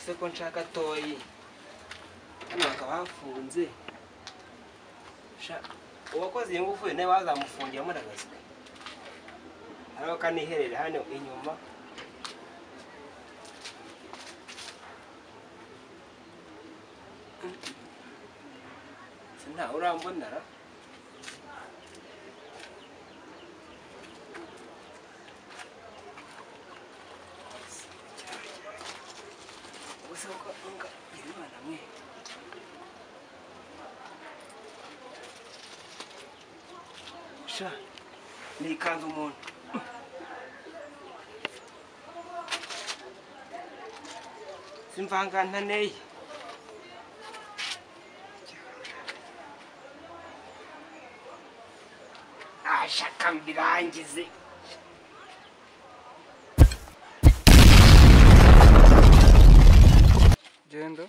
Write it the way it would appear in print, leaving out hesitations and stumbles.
Se ko nshaka toyi hano hakaba hafunze. Sha uwakoze iyi ngufu nawe bazamufungiramo n'agaswe. Hariho kaniherere hano inyuma. Nta urambonara. Ubuse ko nga Imana mwe. Sha nikanze umuntu. Simvanga ntaneye. Ashaka mbirangize. Genda.